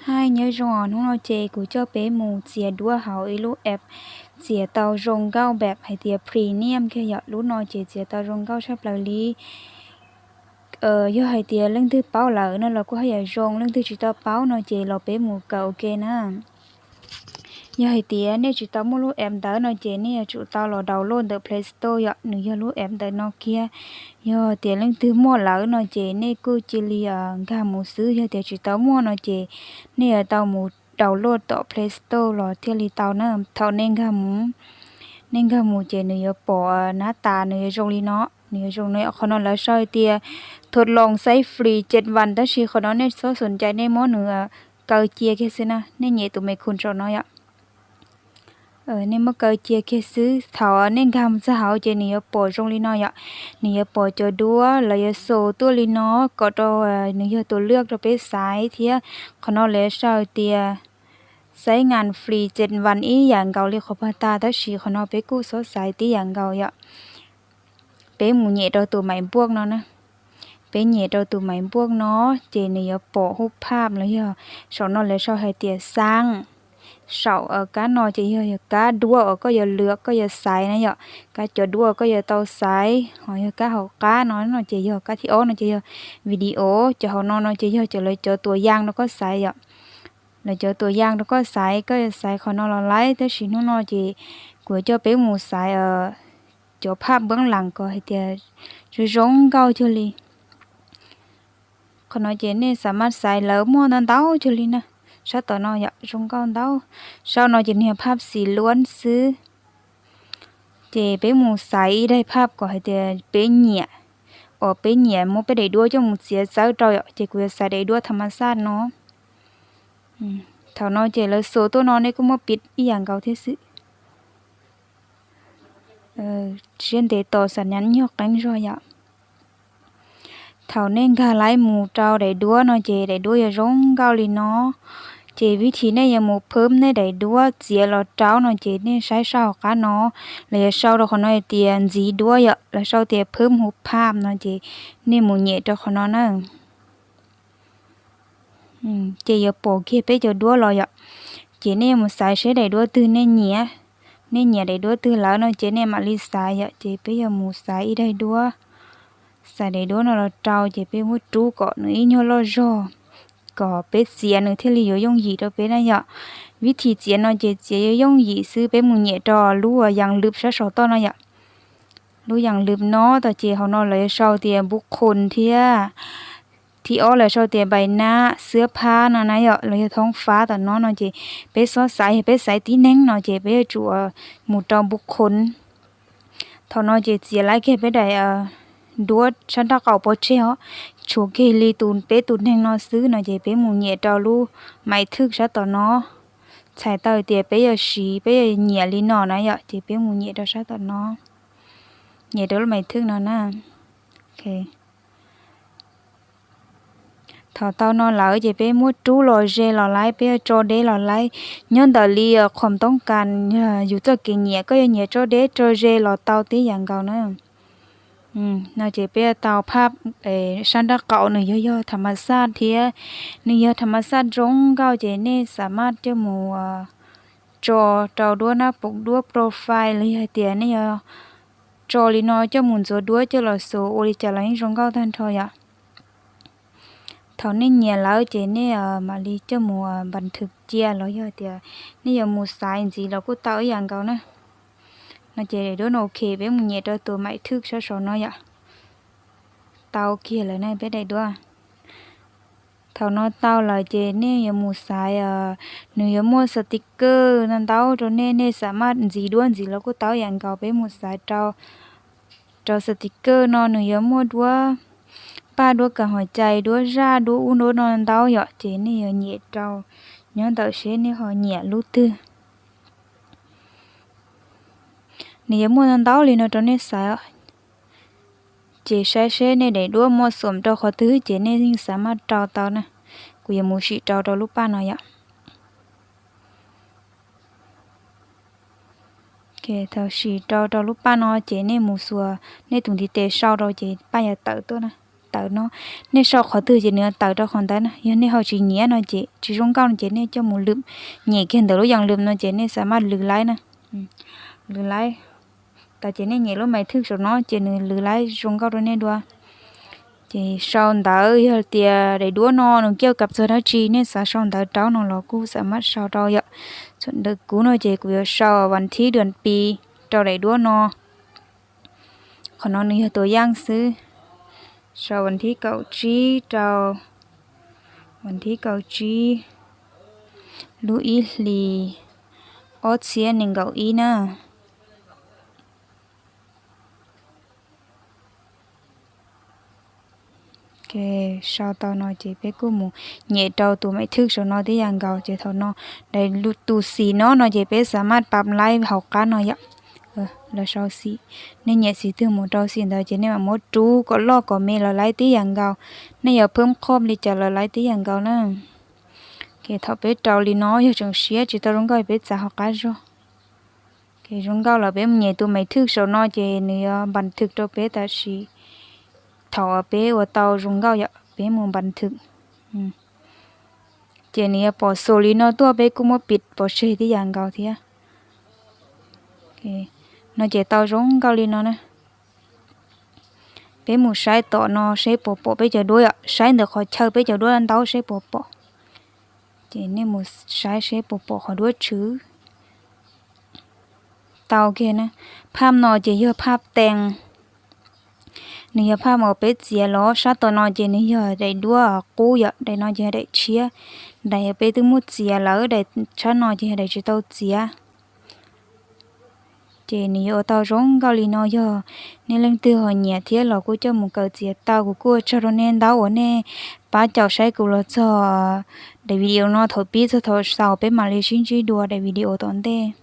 Hais nyob zoo os, hnub no ces kuv coj peb mus txiav duab hauv ib lub app txiav tau zoo nkauj npaum hais tias premium kiag yom. Lub no ces txiav tau zoo nkauj tshaj plaws li. Yog hais tias leej twg paub lawm no los kuj haj yam zoo, leej twg tsis tau paub no ces los peb mus kawm ua ke na. Yog hais tias nej tsis tau muaj lub app ntawd no ces nej yuav tsum tau los download ntawm Play Store yom, nws yog lub app ntawm no kiag. Yog tias leej twg muaj lawm no ces nej kuj cia li nkag mus xwb, yog tias tsis tau muaj no ces nej yuav tau mus download tom Play Store los thiaj li tau na. Thaum nej nkag mus, nej nkag mus ces nws yuav pom nab tas nws yuav zoo li no, nws yuav zoo no. Qhov no lawv sau tias thaum loos xaiv free cem vas, tab sis qhov no nej txhob xom cai, nej muab nws kaw cia kiag xwb na, nej nyem tus me khun saum no yom. Nej muab kaw cia kiag xwb, thaum nej nkag mus txog hauv ces nws yuav pom zoo li no yom. Nws yuav pom cov duab lawv yuav xus tuaj li no kom rau nws yog tus lwaj rau peb xaiv thiab. Qhov no lawv sau tias xaiv ngas free cem vas ib yam nkaus li qhov pag tas, tab sis qhov no peb kuj txhob xaiv tib yam nkaus yom. Peb mus nyem rau tus maiv npuaj no na. Peb nyem rau tus maiv npuaj no ces nws yuav pom hub phaj los yog saum no lawv sau hais tias xaab. Saum kab no ces yog kab duab uas koj yuav lwaj koj yuav xaiv na yom, kab cov duab uas koj yuav tau xaiv. Ho yog kab hauv qab no no ces yog kab thib ob no ces yog video, cov hauv no no ces yog cov lawv cov tuam yaj rau koj xaiv yom. Lawv cov tuam yaj rau koj xaiv, koj yuav xaiv qhov no los laib, tab sis hnub no ces kuv coj peb mus xaiv cov phaj npab las kom hais tias zoo zoo nkauj cuag li. Qhov no ces nej xav mas xaiv lawv muaj ntau ntau cuag li na. Sab tom no yom zoo nkauj ntau. Sab no ces niag phaj xis luab xwb. Ces peb mus xaiv ib daim phaj kom hais tias peb nyiam, uas peb nyiam muab peb daim duab coj mus txiav txawb rau yom, ces kuv yuav xaiv daim duab tham mas xaj no. Thaum no ces lawv xus tuaj no nej kuj muab piv ib yam nkaus thiab xwb. Siab ntev tos xam nyas nyuag qeeb zog yom. Thaum nej nkag laib mus rau daim duab no ces daim duab yuav zoo nkauj li no. Ces vib thib nej yuav mus phwb nej daim duab txiav los rau no ces nej saib sab hauv qab no, lawv yuav sau rau qhov no hais tias ntxiv duab yom, lawv sau tias phwb hub phaj no ces nej mus nyem rau qhov no na. Ces yuav pom kiag peb cov duab los yom. Ces nej mus xaiv seb daim duab twg nej nyiam. Nej nyiam daim duab twg lawm no ces nej mam li xaiv yom. Ces peb yuav mus xaiv ib daim duab. Xaiv daim duab no los rau ces peb muab rub kom nws ib nyuag loj zog, kom peb txiav nws thiaj li yuav yooj yim rau peb na yom. Vib thib txiav no ces txiav yuav yooj yim xwb, peb mus nyem rau lub yas lwm sab saum toj no yom. Lub yas lwm no tau ces hauv no lawv yuav sau tias npub qhus thiab. Thib ob lawv sau tias npais nab xwb phab no na yom, los yog thoob fab tom no no ces peb xob xaiv, yog peb xaiv tib neeg no ces peb yuav tsum mus rau npub qhus. Thaum no ces txiav laib kiag peb daim duab sab nraub qaum pov tseg os, tshuav kiag li tus peb tus neeg no xwb no ces peb mus nyem rau lub maiv thwj sab tom no. Txhais tau tias peb yuav siv peb yuav nyiam li no na yom, ces peb mus nyem rau sab tom no. Nyem rau lub maiv thwj no na. Thaum tau no lawm ces peb muab rub los ze los laib, peb yuav tso deb los laib. Nyob ntawm li qhom toob kas yus txoj kev nyiam, koj yuav nyiam tso deb tso ze los tau tib yam nkaus na. No ces peb yuav tau phab sab nraub qaum nws yog yog tham mas xaj thiab. Nws yog tham mas xaj zoo nkauj ces nej xam maj coj mus tso rau duab nab poom duab profile los yog hais tias nej yuav tso li no coj mus ntxuav duab coj los xus ua li cas los yeej zoo nkauj tag nrho yom. Thaum nej nyiam lawm ces nej mam li coj mus npas thwm cia los yog tias nej yuav mus xaiv ntxiv los kuj tau ib yam nkaus na. No ces daim duab no ok, peb mus nyem rau tus maiv thwj sab saud no yom. Tau kiag lawm na peb daim duab. Thaum no tau lawm ces nej yuav mus xaiv, nws yuav muaj sticker ntau ntau rau nej, nej xam maj ntxiv duab ntxiv los kuj tau ib yam nkaus. Peb mus xaiv rau sticker no nws yuav muaj duab paj, duab kas hauv cai, duab zaj, duab ub duab no ntau yom, ces nej yuav nyem rau nyob ntawm seb nej ho nyiam lub twg. Nws yuav muaj ntau ntau li no rau nej xaiv, ces saib seb nej daim duab muaj xum rau qhov twg ces nej yeej xam maj rau tau na. Kuv yuav mus sim rau rau lub paj no yom. Thaum sim rau rau lub paj no ces nej mus xuas nej tus ntiv tes sau rau ces paj yuav tawm tuaj na. ntawd no. Nej sau qhov twg ces nws tawm rau qhov ntawd na. Yog nej ho tsis nyiam no ces tsis zoo nkauj no ces nej coj mus lwm, nyem kiag ntawm lub yas lwm no ces nej xav maj lwm laib na. Lwm laib tas ces nej nyem lub maiv thwj saum no ces nws lwm laib zoo nkauj rau nej dua. Ces sau ntawv, yog tias daim duab no nws coj kam txog dab tsi nej xav sau ntawv rau no los kuj xav maj sau rau yom. Ntawm kuv no ces kuv yuav sau vas thib dua pis rau daim duab no. Qhov no nws yog tus yaj xwb. Sau vas thib kaum tsib rau, vas thib kaum tsib lub ib hlis ob txhiab nees nkaum ib na. Sau tau no ces peb kuj mus nyem rau tus maiv thwj saum no tib yam nkaus. Ces thaum no daim tus xim no no ces peb xav maj pab laib hauv qab no yom. Lawv sau xim, nej nyem xim twg mus rau xim ntawd ces nej mam muab rub kom loj kom me los laib tib yam nkaus. Nej yuav phwb qhoj li cas los laib tib yam nkaus na. Ces thaum peb rau li no yog tseem siab tsis tau zoo nkauj peb txav hauv qab zog. Ces zoo nkauj lawm peb mus nyem tus maiv thwj saum no ces nws yuav npas thwm rau peb tam sim thaum peb ua tau zoo nkauj yom, peb mus npas thwm. Ces nws yuav pom xus li no tuaj peb kuj muab pis pov tseg tib yam nkaus thiab. No ces tau zoo nkauj li no na. Peb mus saib tom no seb puas pom peb cov duab yom, saib ntawm qhov chaw peb cov duab ntaub seb puas pom. Ces nej mus saib seb puas pom qhov duab tshwv. Tau kiag na. Phaj no ces yog phaj tees. Nws yog phaj uas peb txiav los sab tom no ces nws yog daim duab qub yom, daim no ces yog daim tshiab. Daim peb twb muab txiav lawm, daim tshab no ces yog daim tsis tau txiav. Ces nws yuav ua tau zoo nkauj li no, yog nej leej twg ho nyiam thiab los kuj coj mus kawm txiav tau. Kuv kuj ua tsaug rau nej ntau uas nej pab caum saib kuv los txog daim video no thaum pib txog thaum xaus, peb mam li sib ntsib dua daim video tom ntej.